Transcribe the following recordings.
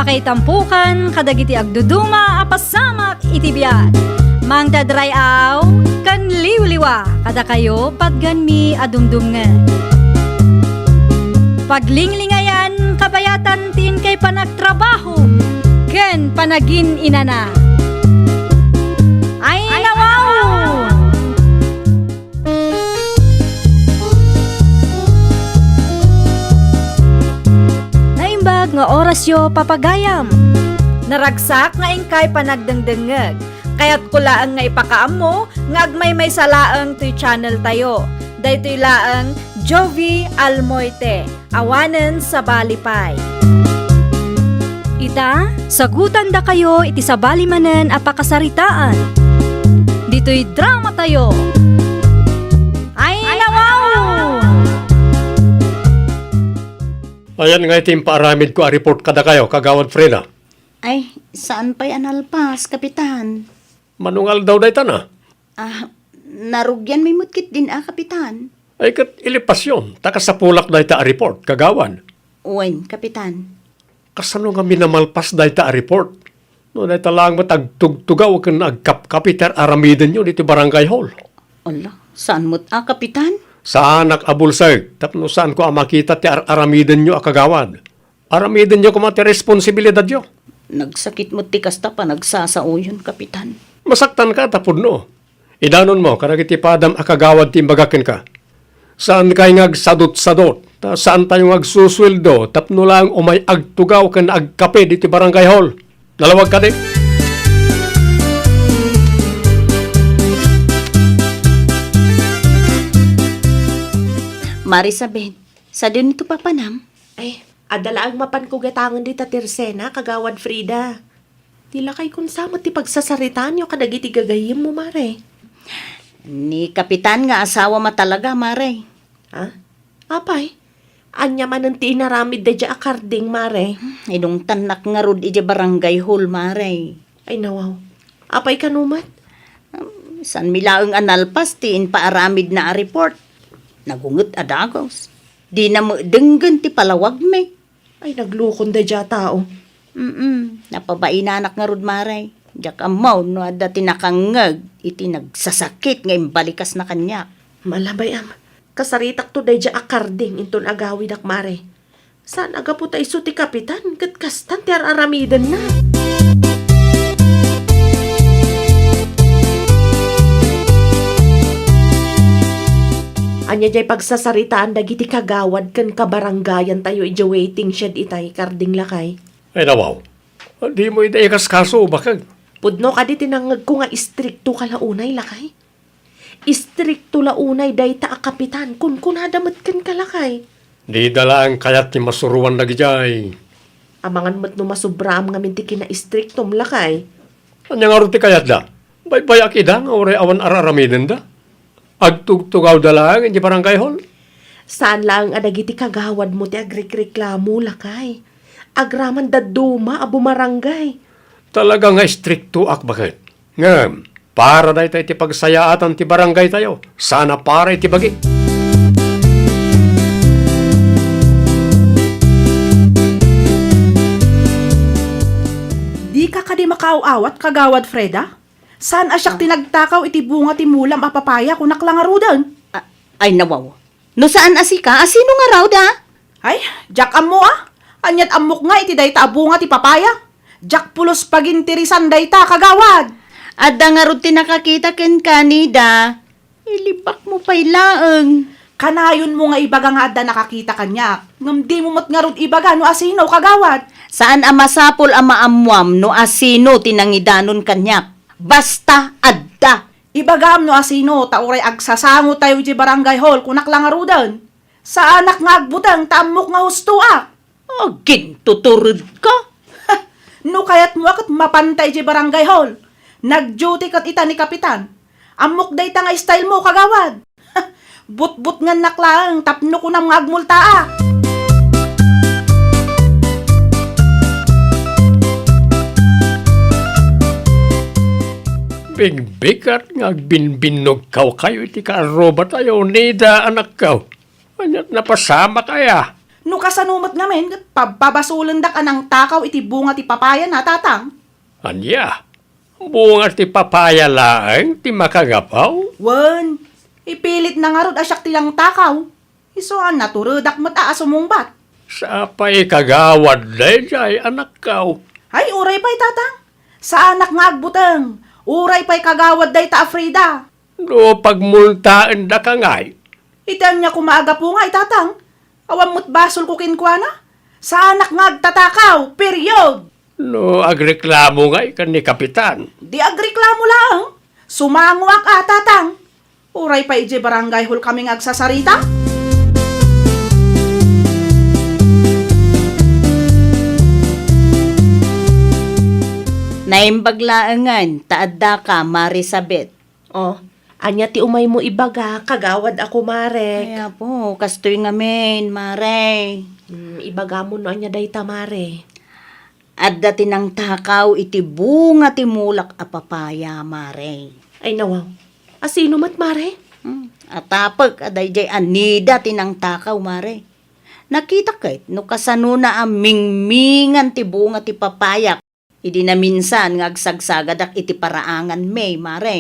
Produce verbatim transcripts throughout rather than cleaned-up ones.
Pakaitampukan kadagiti agduduma a pasamak iti biag. Mangted ray-aw ken liwliwa kadakayo patgenmi a dumdumngeg. Paglinglingayan kabayatan ti inkay panagtrabaho ken panagin-inana. Ay, nawaw! Naimbag nga orasyo, papagayam. Naragsak nga inkay panagdengdengngeg. Kayatko laeng nga ipakaammo nga agmaymaysa laeng toy channel tayo. Daytoy laeng Jovi Almoite. Awanen sabali pay. Ita, sagutandakayo iti sabali manen a pakasaritaan. Ditoy drama tayo. Ay, nawaw! Ayan nga iti impaaramidko a report kadakayo, Kagawad Freda. Ay, saan pay a nalpas, Kapitan? Manungal daw dayta na? Ah, narugianmi met ketdin a, Kapitan. Ay, ket ilipasyon, ta kasapulak dayta a report, Kagawad. Wen, Kapitan. Kasano nga minamalpas dayta a report? No dayta laeng met agtugtugaw ken agkapkapi ti ar-aramidenyo ditoy barangay hall. Ala, saan met a, Kapitan? Saanak a bulsek, tapno saanko a makita ti ar-aramidenyo a kagawad. Aramidenyo koma ti responsibilidadyo. Nagsakit met ti kasta panagsasaoyon, Kapitan. Masaktanka ta pudno. Idanonmo kadagiti padam a kagawad ti imbagak kenka. Saankay nga agsadutsadut, ta saantayo nga agsusueldo tapno laeng umay agtugaw ken agkape ditoy barangay hall. Nalawag kadi? Marisabel, sadino ti papanam? Ay, adda laeng mapanko gatangen dita tersena, Kagawad Frida. Di lakay, kunsa met ti pagsasaritaanyo kadagiti gagayyemmo, Mare? Ni Kapitan nga asawa ma talaga, Mare. Ha? Apay? Ania manen ti inaramid daydiay a karding, Mare? Inungtannak ngarud idiay barangay hall, Mare. Ay, nawaw. Apay kano met? Saanmi laeng a nalpas ti impaaramidna a report. Nagunget a dagus. Dina met denggen ti palawagmi. Ay, naglukon daydiay a tao. Mm, napabainanak ngarud, Mare. Diak ammo no adda ti nakangngeg iti nagsasakit nga imbalikasna kaniak. Malabay, am. Kasaritakto daydiay a karding inton agawidak, Mare. Saan a gapu ta isu ti kapitan ket kastan ti ar-aramidenna. Ania diay pagsasaritaan dagiti kagawad ken kabarangayantayo idiay waiting shed itay, karding lakay? Ay, nawaw. Dimo ida ikaskaso, bakag? Pudno kadi ti nangngegko nga istrikto ka la unay, lakay? Istrikto la unay dayta a kapitan, kunkunada met kenka, lakay. Dida laeng kayat ti masuroan dagidiay. Amangan met no masubraam ngamin ti kinaistriktom, lakay. Ania ngarud ti kayatda? Baybay-ak ida nga uray awan ar-aramidenda. Agtugtugawda laeng idiay barangay hall. Saan laeng a dagiti kagawadmo ti agrikreklamo, lakay. Agraman dadduma a bumarangay. Talaga nga istriktoak, baket. Ngem, para dayta iti pagsayaatan ti barangaytayo, saan a para iti bagi. Dika kadi makaaw-awat, Kagawad Freda? Saan a siak ti nagtakaw iti bunga ti mulam a papaya, kunak la ngaruden? A-, ay, nawaw. No saan a sika, a sino ngarud a? Ay, diak ammo a. Ania't ammok nga iti dayta a bunga ti papaya. Diak pulos pagintirisan dayta, kagawad. Adda ngarud ti nakakita kenka, Nida. Ilibakmo pay laeng. Kanayonmo nga ibaga nga adda nakakita kaniak, ngem dimo met ngarud ibaga no asino, kagawad. Saan a masapul a maammuam no asino ti nangidanon kaniak. Basta adda. Ibagam no asino, ta uray agsasangotayo idiay barangay hall, kunak la ngaruden. Saanak nga agbuteng ta ammok nga hustoak. Agintuturedka? No kayatmo a ket mapanta idiay barangay hall. Nag-duty ket ita ni Kapitan. Ammok dayta nga style mo, kagawad. Butbutngennak laeng tapno kunam nga agmultaak. Bigbigat nga agbinbinnogkaw kayo iti kaarrubatayo, Nida, anakko. Ania't napasamak aya? No kasano met ngamin, ket pabpabasolendak a nangtakaw iti bunga ti papayana, Tatang. Ania? Bunga ti papaya laeng ti makagapu? Wen, ipilitna ngarud a siak ti nangtakaw. Isu a naturedak met a, a sumungbat. Sapay kagawad daydiay, anakko. Ay, uray pay, Tatang. Saanak nga agbuteng. Uray pay kagawad dayta a Frida. No pagmultaendaka ngay? Iti ania koma a gapu ngay, Tatang? Awan met basolko kenkuana? Saanak nga agtatakaw, period! No agreklamo ngay ken ni Kapitan? Di agreklamo laeng. Sumangoak a, Tatang. Uray pay idiay barangay hall kami nga agsasarita? Naimbag laengen ta addaka, Marisabet. Oh, ania ti umaymo ibaga, kagawad a kumarek? Ay, apo, kastoy ngamin, Mare. Hmm, ibagamo no ania dayta, Mare. Adda ti nangtakaw iti bunga ti mulak a papaya, Mare. Ay, nawaw. A sino met, Mare? Hmm, atapek a daydiay a Nida ti nangtakaw, Mare. Nakitak ket no kasanona a mingmingan ti bunga ti papaya idi naminsan nga agsagsagadak iti paraanganmi, Mare.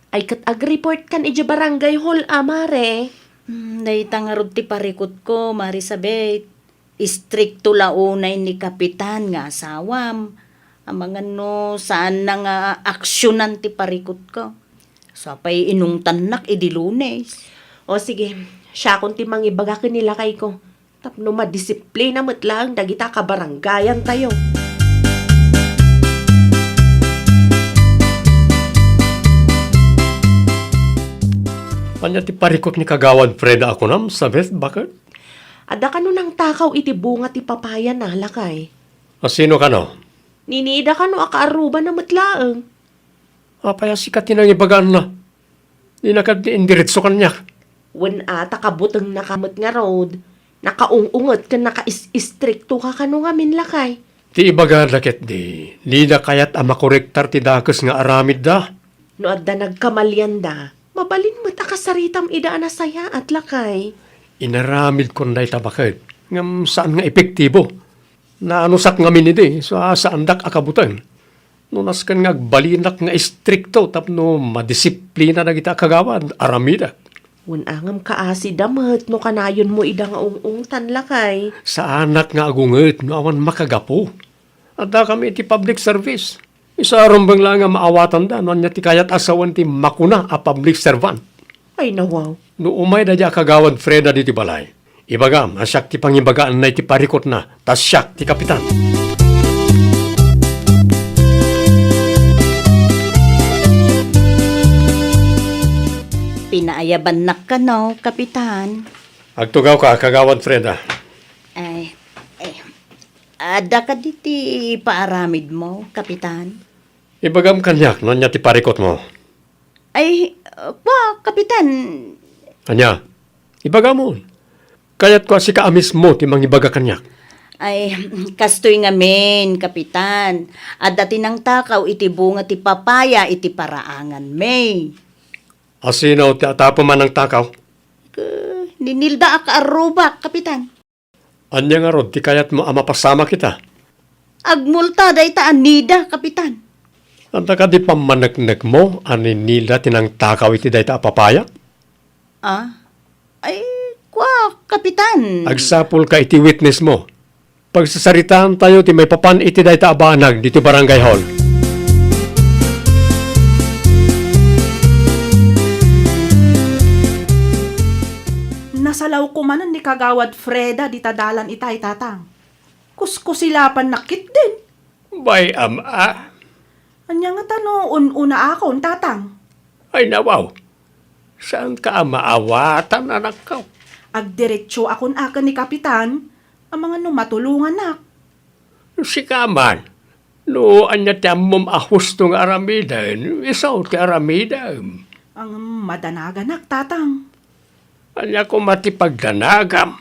Ay, ket agreport kan idiay barangay hall a, Mare. Hmm, dayta ngarud ti parikutko, Marisabet. Istrikto la unay ni Kapitan nga asawam. Amangan no saanna nga aksionan ti parikutko. Sapay inungtannak idi Lunes. O sige, siakon ti mangibaga ken ni lakayko. Tapno madisiplina met laeng dagita kabarangayantayo. Ania ti parikut ni Kagawad Freda a kunam, Sabeth, baket? Adda kano nangtakaw iti bunga ti papayana, lakay? A sino kano? Ni Nida kano a kaarrubana met laeng. Apay a sika ti nangibagaanna? Dina kadi indiretso kaniak. Wen a, ta kabutengnaka met ngarud. Nakaung-unget ken nakais-istriktoka kano ngamin, lakay. Ti ibagada ketdi, dida kayat a makorektar ti dakes nga aramidda. No adda nagkamalianda, mabalin met a kasaritam ida a nasayaat, lakay. Inaramidkon dayta baket, ngem saan nga epektibo. Naanusak ngamin idi, sa-, saandak a kabuteng. No nasken nga agbalinak nga istrikto tapno madisiplina dagita a kagawad, aramidek. Wen a ngem kaasida met no kanayonmo ida nga ung-ungtan, lakay. Saanak nga agunget no awan makagapu. Addakami iti public service. Isa rumbeng laeng nga maawatanda no ania ti kayat a sawen ti makuna a public servant. Ay, nawaw. No umay daydiay a Kagawad Freda ditoy balay, ibagam a siak ti pangibagaanna iti parikutna, ta siak ti kapitan. Pinaayabannak kano, Kapitan. Agtugawka, Kagawad Freda. Ay, eh, adda kadi ti paaramidmo, Kapitan? Ibagam kaniak no ania ti parikutmo. Ay, uh, kua, Kapitan. Ania? Ibagamon. Kayatko a sika a mismo ti mangibaga kaniak. Ay, kastoy ngamin, Kapitan. Adda ti nangtakaw iti bunga ti papaya iti paraanganmi. A sino ti atapem a nangtakaw? K-, ni Nilda a kaarrubak, Kapitan. Ania ngarud ti kayatmo a mapasamak ita? Agmulta dayta a Nida, Kapitan. Adda kadi pammaneknekmo a ni Nida ti nangtakaw iti dayta a papaya? Ah? Ay, kua, Kapitan. Agsapulka iti witnessmo. Pagsasaritaantayo ti maipapan iti dayta a banag ditoy barangay hall. Nasalawko manen ni Kagawad Freda dita dalan itay, Tatang. Kuskusilapannak ketdin. Bay, am-a. Ania ngata no un-unaakon, Tatang? Ay, nawaw. Saanka a maawatan, anakko. Agdiretsoakon a ken ni Kapitan, amangan no matulongannak. Sika man, no ania ti ammom a husto nga aramiden, isu ti aramidem. Ang madanaganak, Tatang. Ania koma ti pagdanagam?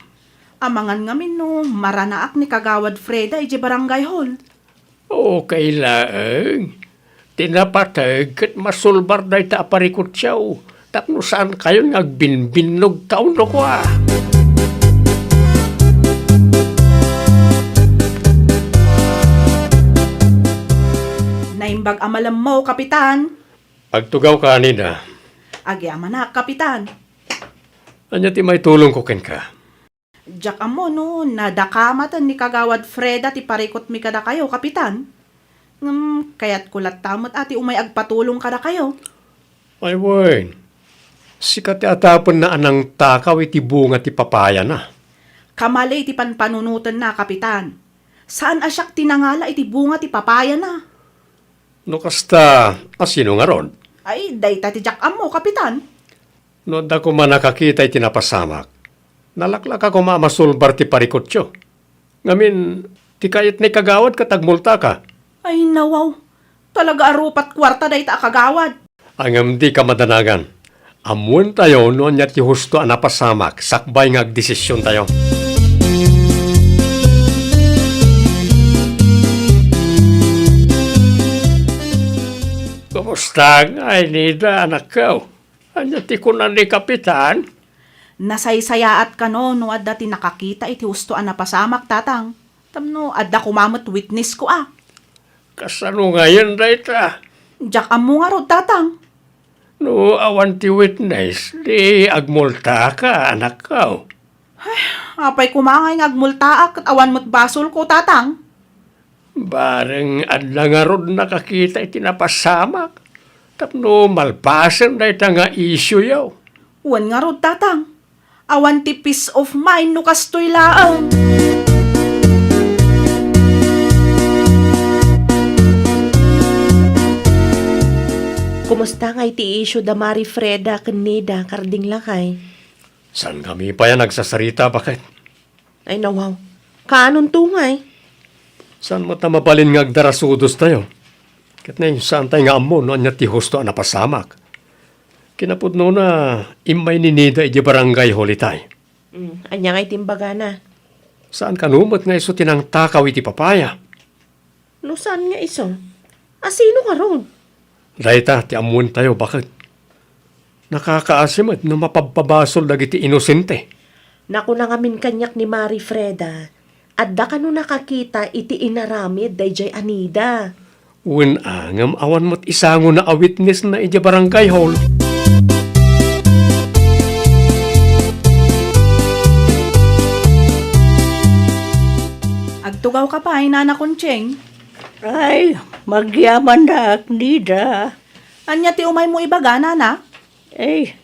Amangan ngamin no maranaak ni Kagawad Freda idiay barangay hall. Okay laeng. Ti napateg ket masulbar dayta a parikutyo tapno saankayon nga agbinbinnogkaon no kua. Bag-a malemmo, Kapitan. Agtugawka, Nida. Agyamanak, Kapitan. Ania ti maitulongko kenka? Diak ammo no nadakamaten ni Kagawad Freda ti parikutmi kadakayo, Kapitan. Ngem kayatko latta met a ti umay agpatulong kadakayo. Ay wen, sika ti atapenna a nangtakaw iti bunga ti papayana. Kamali ti panpanunotenna, Kapitan. Saan a siak ti nangala iti bunga ti papayana. No kasta, a sino ngarud? Ay, dayta ti diak ammo, Kapitan. No adda koma nakakita iti napasamak, nalaklaka koma a masulbar ti parikutyo. Ngamin, ti kayat ni kagawad ket agmultaka. Ay, nawaw. Talaga a rupat kuarta dayta a kagawad. Ngem dika madanagan. Ammoentayo no ania ti husto a napasamak sakbay nga agdesisiontayo. Kumusta ngay, Nida, anakko? Ania ti kuna ni Kapitan? Nasaysayaat kano no adda ti nakakita iti husto a napasamak, Tatang. Tapno adda koma met witnessko a. Kasano ngayen dayta? Diak ammo ngarud, Tatang. No awan ti witness, di agmultaka, anakko. Ay, apay koma ngay nga agmultaak ket awan met basolko, Tatang? Bareng adda ngarud nakakita iti napasamak tapno malpasen dayta nga isioyo. Wen ngarud, Tatang. Awan ti peace of mind no kastoy laeng. Kumusta ngay ti isyu da Mari Freda ken Nida, karding lakay? Saan kami pay a nagsasarita, baket? Ay, nawaw. Kaanonto ngay? Saan met a mabalin nga agdarasudostayo? Ket nay, saantay nga ammo no ania ti husto a napasamak. Kinapudnona, immay ni Nida idiay barangay hall itay. Mm, ania ngay ti imbagana? Saan kano met nga isu ti nangtakaw iti papaya? No saan nga isu, a sino ngarud? Dayta ti ammoentayo, baket. Nakakaasi met no mapabpabasol dagiti inosente. Nakuna ngamin kaniak ni Mari Freda, adda kano nakakita iti inaramid daydiay a Nida? Wen a, ngem awan met isangona a witnessna idiay barangay hall. Agtugawka pay, Nana Conching. Ay, agyamannak, Nida. Ania ti umaymo ibaga, Nana? Ay,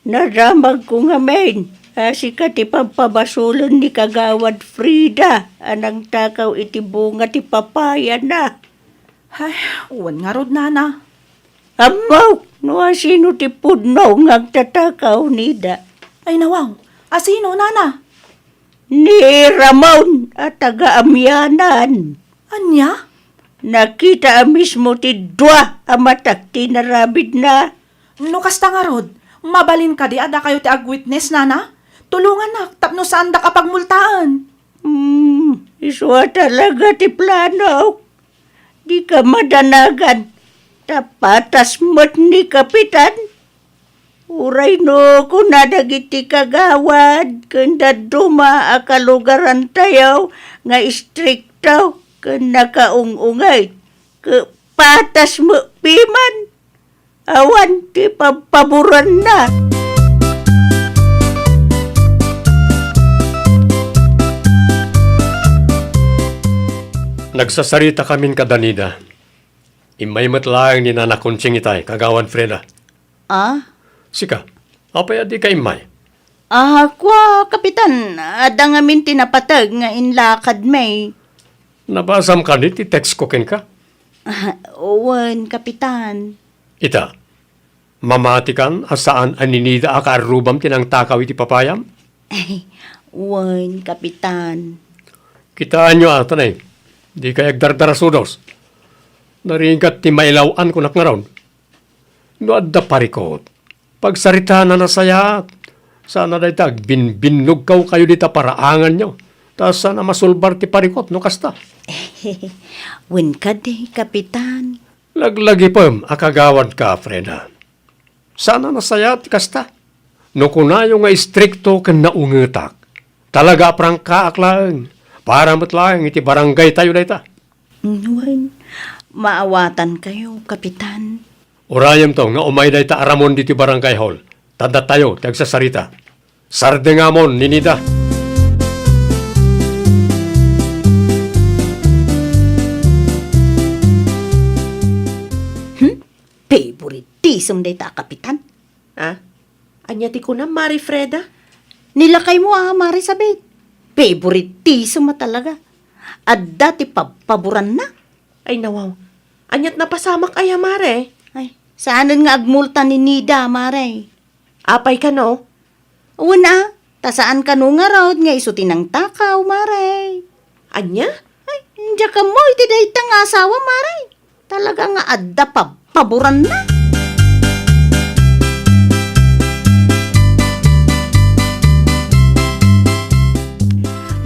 nadamagko ngamin a sika ti pabpabasolen ni Kagawad Frida a nangtakaw iti bunga ti papayana. Ay, wen ngarud, Nana. Ammok no asino ti pudno nga agtatakaw, Nida. Ay, nawaw. Asino, Nana? Ni Ramon a taga-Amianan. Ania? Nakita a mismo ti dua a matak ti inaramidna. No kasta ngarud, mabalin kadi a dakayo ti agwitness, Nana? Tulongannak tapno saandak a pagmultaen. Hmm, isu a talaga ti planok. Dika madanagan, ta patas met ni Kapitan. Uray no kuna dagiti kagawad ken dadduma a kalugarantayo nga istrikto ken nakaung-ungay, ket patas met piman, awan ti pabpaboranna. Nagsasarita kamin kada Nida. Immay met laeng ni Nana Conching itay, Kagawad Freda. Ah? Sika, apay a dika immay? Ah, kua, Kapitan, adda ngamin ti napateg nga inlakadmi. Nabasam kadi ti text ko kenka? Ah, wen, Kapitan. Ita, mamatikan a saan a ni Nida a kaarrubam ti nangtakaw iti papayam? Wen, Kapitan. Kitaenyo a, tanay, dikay agdardarasudos. Narigat ti mailaw-an kunak ngarud. No adda parikut, pagsaritaana nasayaat. Saan a dayta agbinbinnugkawkayo dita paraanganyo, ta saan a masulbar ti parikut no kasta. Wen kadi, Kapitan. Laglagipem a kagawadka, Freda. Saan a nasayaat ti kasta. No kunayo nga istrikto ken naungetak, talaga a prangkaak laeng, para met laeng iti barangaytayo dayta. Wen, Maawatankayo, Kapitan. Urayemto nga umay dayta a ramon ditoy barangay hall. Ta datayo ti agsasarita. Sardengamon ni Nida. Hmm? Favoritism dayta a kapitan. Ah? Ania ti kunam, Mare Freda? Ni lakaymo a Mare Sabit. Favoritism a talaga. Adda ti pabpaboranna. Ay, nawaw. Aniat napasamak aya, Mare? Ay, saanen nga agmulta ni Nida, Mare. Apay kano? Wen a, ta saan kano ngarud nga isu ti nangtakaw, Mare. Ania? Ay, diak ammo iti dayta nga asawa, Mare. Talaga nga adda pabpaboranna.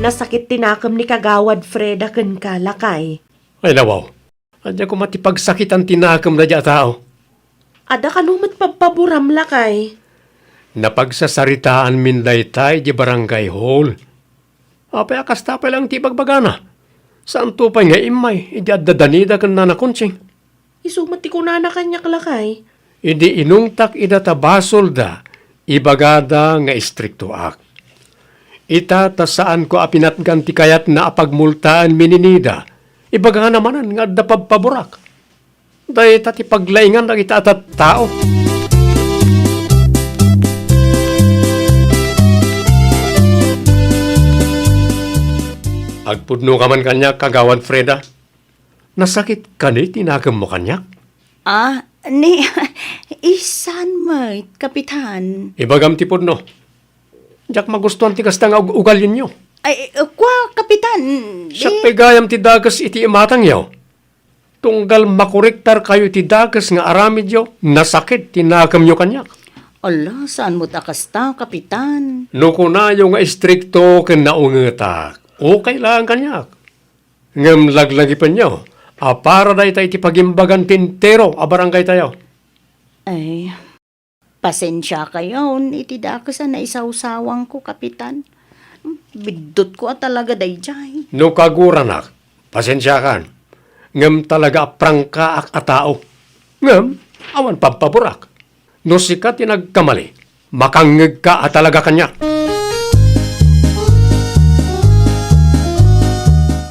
Nasakit ti nakem ni Kagawad Freda kenka, lakay. Ay, nawaw. Adda koma ti pagsakitan ti nakem daydiay a tao. Adda kano met pabpaboram, lakay? Napagsasaritaanmin dayta idiay barangay hall. Apay a kasta pay laeng ti ibagbagana? Saanto pay nga immay idi adda da Nida ken Nana Conching? Isu met ti kunana kaniak, lakay. Idi inungtak ida ta basolda, ibagada nga istriktoak. Ita ta saanko a pinatgan ti kayatna a pagmultaenmi ni Nida, ibagana manen nga adda pabpaborak. Dayta ti paglaingan dagita a tattao. Agpudnoka man kaniak, Kagawad Freda. Nasakit kani ti nakemmo kaniak? Ah, ni, isan met, Kapitan. Ibagam ti pudno. Diak magustuan ti kasta nga ug-, ugalinyo. Ay, kua, Kapitan, di- Siak pay gayam ti dakes iti imatangyo. Tunggal makorektarkayo iti dakes nga aramidyo, nasakit ti nakemyo kaniak. Ala, saan met a kasta, Kapitan? No kunayo nga istrikto ken naungetak, okay laeng kaniak. Ngem laglagipenyo a para dayta iti pagimbagan ti entero a barangaytayo. Ay, pasensiakayon iti dakes a naisawsawangko, Kapitan. Biddutko a talaga daydiay. No kaguranak, pasensiakan. Ngem talaga a prangkaak a tao. Ngem awan pabpaborak. No sika ti nagkamali, makangngegka a talaga kaniak.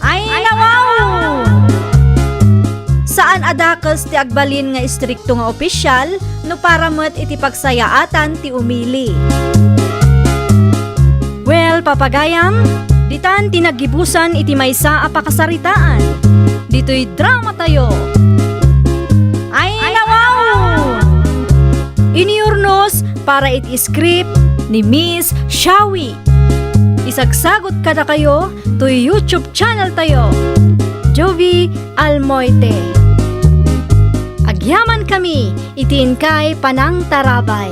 Ay, nawaw! Saan a dakes ti agbalin nga istrikto nga opisyal no para met iti pagsayaatan ti umili. Well, papagayam, ditan ti naggibusan iti maysa a pakasaritaan. Ditoy dramatayo. Ay, nawaw! Iniurnos para iti script ni Miss Shawi. Isagsagut kadakayo toy YouTube channel tayo, Jovie Almoite. Agyaman kami iti inkay panangtarabay.